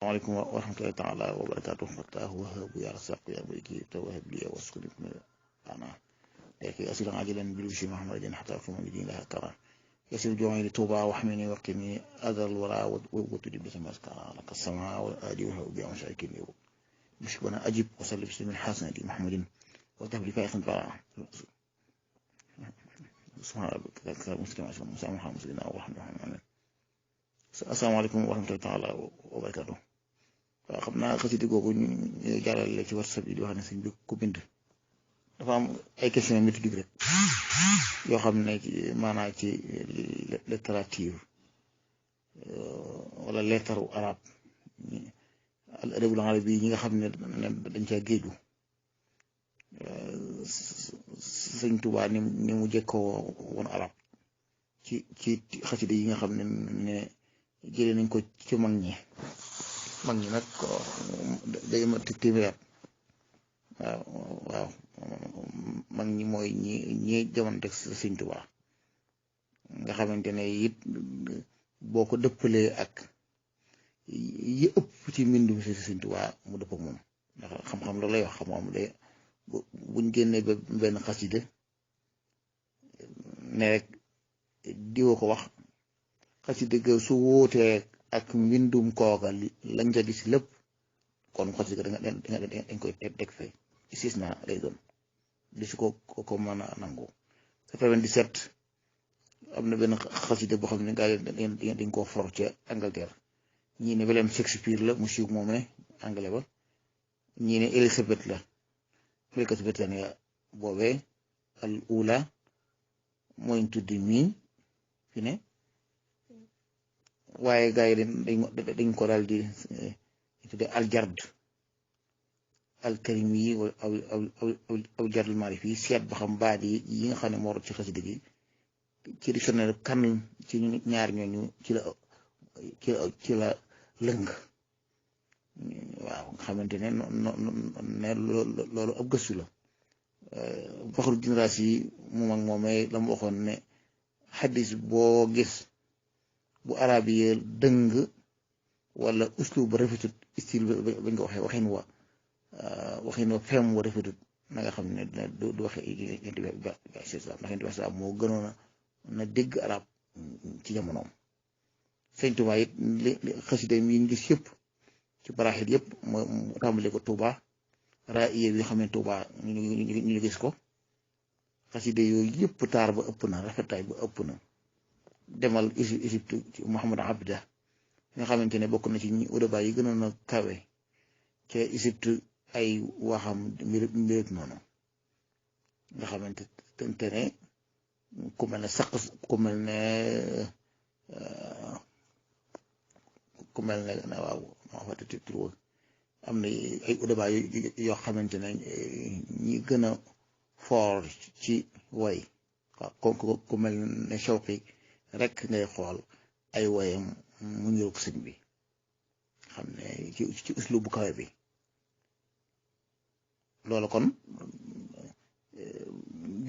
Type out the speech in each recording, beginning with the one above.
عليكم ورحمة الله تعالى وبركاته. فتاه وهاب يا رزاق يا ملكي توهب لي واسكن أنا لكن أسير عاجلا بالبشر محمد حتى في مدين لها كرا يسير جوعي لتوبة واحمني وقني أذى الوراء وتجيب بسم أسكار لك السماء والآدي وهاب بيا مشاكل مش وانا أجب وصلي بسم الحسن دي محمد وتهب لي فائق طبعا سبحان ربك كلام مسلم عشان مسامحة مسلمين أو رحمة الله. السلام عليكم ورحمة الله تعالى وبركاته. xam naa xasida googu ñu jaarale ci WhatsApp yi di wax ne sëñ bi ko bind dafa am ay question méthodique rek yoo xam ne ci maanaam ci littérature wala lettaru arab al adabul arabi yi ñi nga xam ne dañ caa géeju sëñ Tuubaa ni mu jekkoo woon arab ci xasida yi nga xam ne jëlee nañ ko ci mag ñi nag day ma téeméer waaw mag ñi mooy ñi jamonte Sëñ Tuubaa nga xamante ne it boo ko dëppalee ak yi ëpp ci mbindum Sëñ Tuubaa mu dëpp ak moom ndax xam-xam loolu lay wax xam-xam day buñ génnee ba benn xasida ne rek diwa ko wax xasida ga su wóotee ak mbindum kooka lañ ca gis lépp kon xasida dañ koy teg fee isis na lay doon di si ko mën a nangu 97 am na benn xasida boo xam ne gaa yi dañ koo for ca Angleterre ñii ne William Shakespeare la mu siiw moomee anglais ba ñii ne Elizabeth la Britannia boobee al ula mooy tuddi mii fi ne waaye gars yi dañ ko daal di tudde aljard alkarim yi aw jardul maarif yi seet ba xam baat yi nga xam ne moo rot ci xasida gi ci dictionnaire kan ci ñaar ñooñu ci la lëng waaw nga xamante ne loolu ab gëstu la baxru génération yi mu mag moomee la mu waxoon ne xaddis boo gis bu arab yi dëng wala uslub ba rafetut style bañ ko waxee waxin wa fem wa rafetut na nga xam ne du waxe yent bi islam ndax yent bi islam moo gënoon na dégg arab ci jamonoom. Sëñ Tuubaa it xasida yi ñu gis yëpp ci baraaxit yëpp moo tàmbale ko Tuubaa raaya yi xam ne Tuubaa ñu gis ko xasida yooyu yëpp taar ba ëpp na rafetaay ba ëpp na. demal Égypte ci Muhammad Abda nga xamante ne bokk na ci ñi udaba yi gënoon a kawe ca Égypte ay waxam mbir noonu nga xamante ne ku mel ne saq ku mel ne waaw moo fàtte tur am na ay udaba yoo xamante ne ñi gën a foor ci way waaw ku mel ne Shawqi rek ngay xool ay woyam mu ñëw ko sëñ bi xam ne ci uslu bu kawe bi loolu kon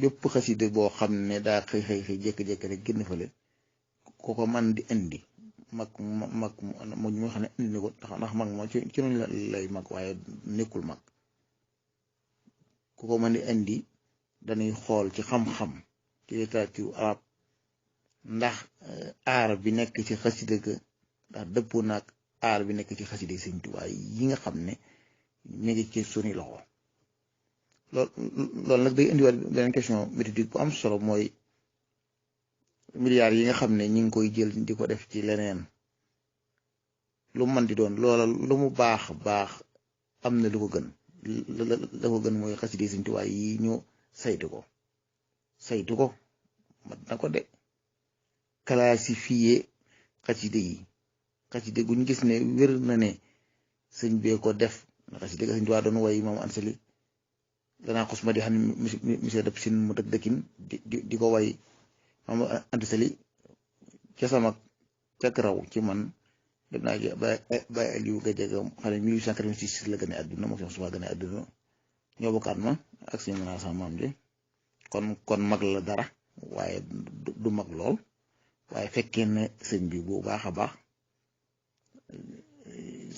bépp xasida boo xam ne daa xëy jékki-jékki rek génn fale ku ko man di indi mag mu ñu xam ne indi ni ko ndax mag moo ci noonu lay mag waaye nekkul mag ku ko man di indi dañuy xool ci xam-xam ci littérature arabe ndax aar bi nekk ci xasida ga ndax dëppoo naag aar bi nekk ci xasida Sëñ Tuubaa yi nga xam ne mi ngi ci suñu loxo loolu nag day indiwaat beneen question méthodique bu am solo mooy milliards yi nga xam ne ñi ngi koy jël di ko def ci leneen lu mën di doon loola lu mu baax am na lu ko gën la ko gën mooy xasida Sëñ Tuubaa yi ñu saytu ko mat na ko de classifié xasida gu ñu gis ne wér na ne sëñ bee ko def na xasida ga Sëñ Tuubaa doon way moom ansali danaa xos ma di xam ne monsieur dëpp sin mu dëkkin di ko way moom antisali ca sama cak raw ci man dem naa Baye Aliou Gadiaga xam ne 1886 la gën a àdduna moo fi suma gën a àdduna ñoo bokkaat ma ak suñu mën a sama maam ji kon mag la dara waaye du mag lool waaye fekkee ne sëñ bi bu baax a baax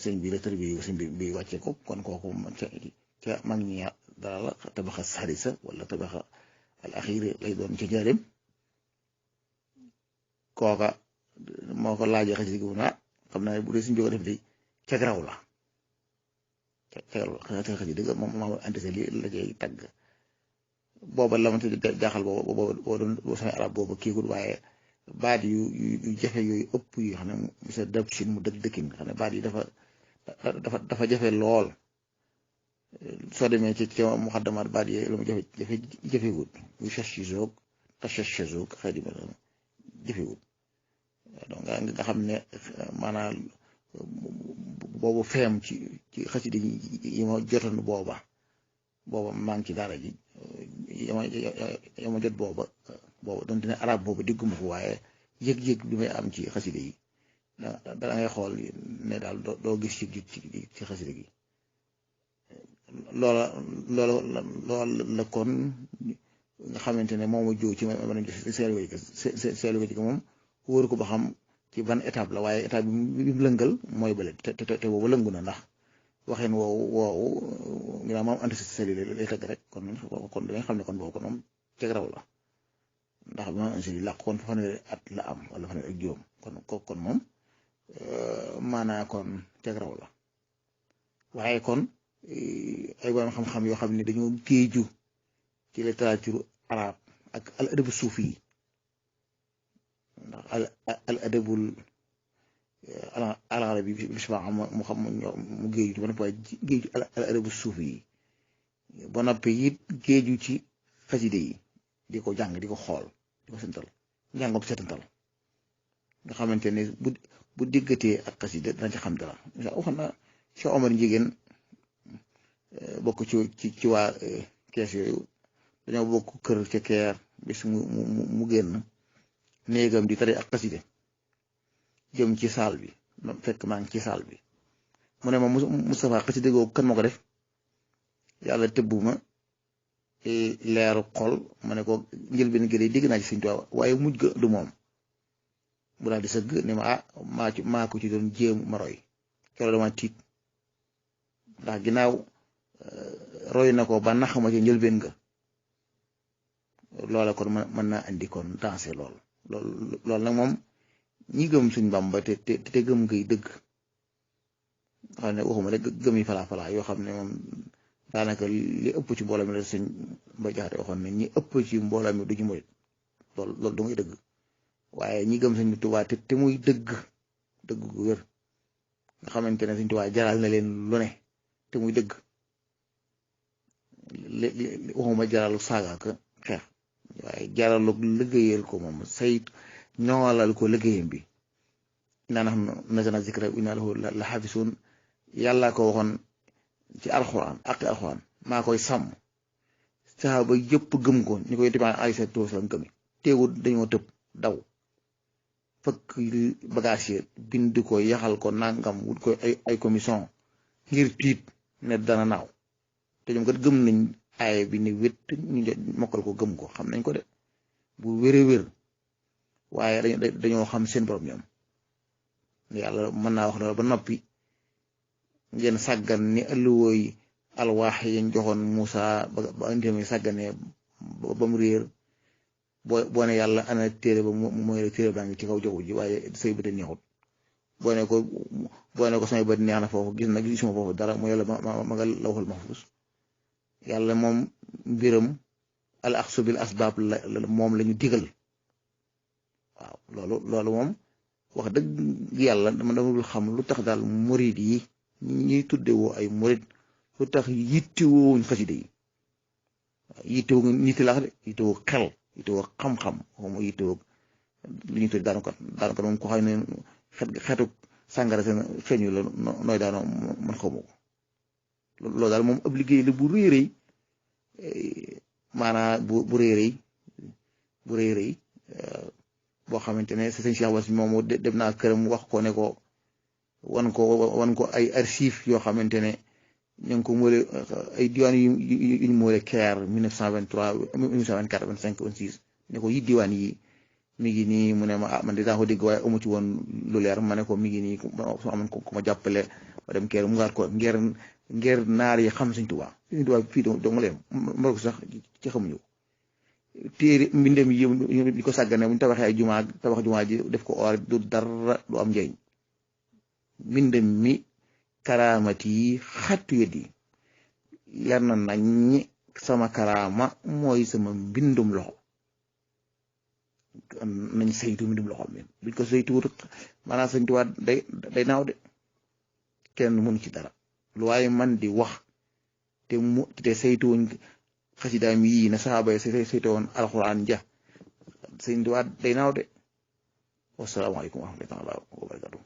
sëñ bi la tërbi sëñ bi wàcce ko kon kooku ca mag ñi dara la tabaxa sadisa wala tabaxa al axiri lay doon ca njaareem kooka moo ko laajee xasida gi mu ne xam naa ne bu dee suñ jóge def di ca garaw la ca garaw la xasida gi moom maa ante sa li la cay tagg booba la ma jaaxal booba boo doon boo samay arab booba kiigul waaye baat yu jafe yooyu ëpp yi xam ne monsieur dab sin mu dëkkin xam ne baat yi dafa jafe lool soo demee ci muxaddamaat baat yi lu mu jafewut yu chashizoog tachashizoog xëy na jafewut donc nga xam ne maanaam boobu feem ci xasida yi ma jotoon booba maa ngi ci daara ji yama jot booba doon dina arab booba digguma ko waaye yëg-yëg bi may am ci xasida yi da ngay xool ne daal doo gis yëg-yëg ci xasida gi loola la kon nga xamante ne moom a jóg ci ma dem seelu ko moom wóoru ko ba xam ci ban étape la waaye étape bi mu lëngal mooy bële te boobu lëngu na ndax waxeen woowu nginnaaw moom antiseli lay tëgg rek kon dangay xam ne kon boobu kon moom ceg raw la ndax bi moom antiseli làq kon fanweeri at la am wala fanweeri ak juróom kon moom maanaa kon ceg raw la waaye kon ay borom xam-xam yoo xam ne dañoo géeju ci littérature arabe ak al adabu suufi yi ndax al adabul al arabi bi subaa mu xam mu géeju ci ba noppi waaye géeju al adabu suufi yi ba noppi it géeju ci xaside yi di ko jàng di ko xool di ko sental njàngoom setantal nga xamante ne bu diggatee ak xaside dana ci xam dara waxoon na Cheikh Omar Njigéen bokk ci waa kees yooyu dañoo bokk kër ca keer bis mu génn néegam di tari ak xaside jëm ci saal bi fekk maa ngi ci saal bi mu ne ma Moustapha xaside googu kan moo ko def yàlla tëbbu ma leeru xol ma ne ko njëlbeen gi dégg naa ci Sëñ Tuubaa waaye mujj ga du moom bu daal di sëgg ne ma maa ko ci doon jéem ma roy keroog dama tiit ndax ginnaaw roy na ko ba nax ma ci njëlbeen nga loola kon mën naa andi kon dansé loolu nag moom ñi gëm Sëñ Bàmba te gëm ngay dëgg xam ne waxuma rek gëm yi falaa yoo xam ne moom daanaka li ëpp ci mbooloo mi la Sëñ Mbay Jaxate waxoon ne ñi ëpp ci mbooloo mi du ñu murit loolu du muy dëgg waaye ñi gëm Sëñ Tuubaa te muy dëgg gu wér nga xamante ne Sëñ Tuubaa jaral na leen lu ne te muy dëgg waxuma jaralu saaga ka xeex waaye jaralu liggéeyal ko moom sayt ñoŋalal ko liggéeyam bi innaa nahnu nazzalnaa zikra wa innaa lahu la xaafizuun yàlla ko waxoon ci alxuraan maa koy sàmm saxaaba yëpp gëm ko ñu koy tibaan alayhi salaatu wa salaam gëmi teewul dañoo tëb daw fëkk bagage yi bind ko yaxal ko nangam wut ko ay commission ngir tiit ne dana naaw te ñoom kat gëm nañ aaye bi ni wét ñu mokkal ko gëm ko xam nañ ko de bu wér waaye dañoo xam seen borom ñoom yàlla mën naa wax loolu ba noppi ngeen sàggan ni alluwooy alwaax yañ joxoon Moussa ba andimi sàgganee ba mu réer boo ne yàlla ana téere ba mooy rek téere baa ngi ci kaw jaww ji waaye say bët neexut boo ne ko samay bët neex na foofu gisuma foofu dara mu yàlla ma nga lawhul mahfuus yàlla moom mbiram al axsu bil asbaab la moom la ñu digal waaw loolu moom wax dëgg yàlla dama dul xam lu tax daal murid yi ñuy tuddewoo ay murid lu tax yittewuñ xasida yi yittewu nit la de yittewu xel yittewu xam-xam xawma yittewu li ñuy tudd daanaka moom ko xam ne xeetu sàngara seen feeñu la nooy daanoo man xawma ko loolu daal moom ab liggéey la bu rëy maanaam bu rëy boo xamante ne sëñ Cheikh Bass moom dem naa këram wax ko ne ko wan ko ay archives yoo xamante ne ñu ngi ko moole ay diwaan yu ñu moole Caire 1923 1924 25 26 ne ko yi diwaan yi mi ngi nii mu ne ma man de daa ko dégg waaye amu ci woon lu leer ma ne ko mi ngi nii su amoon ko ma jàppale wa dem keer mu ngaat ko ngir naar yi xam Sëñ Tuubaa fii doo nga leen mbar ko sax ci xamuñu téere mbindam yi di ko sàggane bu ñu tabaxee ay tabax jumaa ji def ko or du dara du am njëriñ mbindam mi karaamati yi xattu yët yi yar na nañ sama karaama mooy sama mbindum loxo nañ saytu mbindum loxo mi buñ ko saytuwut maanaam Sëñ Tuubaa day naaw de kenn mënu ci dara lu waaye man di wax te saytuwuñ xasidaam yii na saxaaba yi saytu woon alxuraan ja Sëñ Tuubaa day naaw de wasalaamaaleykum wa rahmatullaahi wa barakaatuh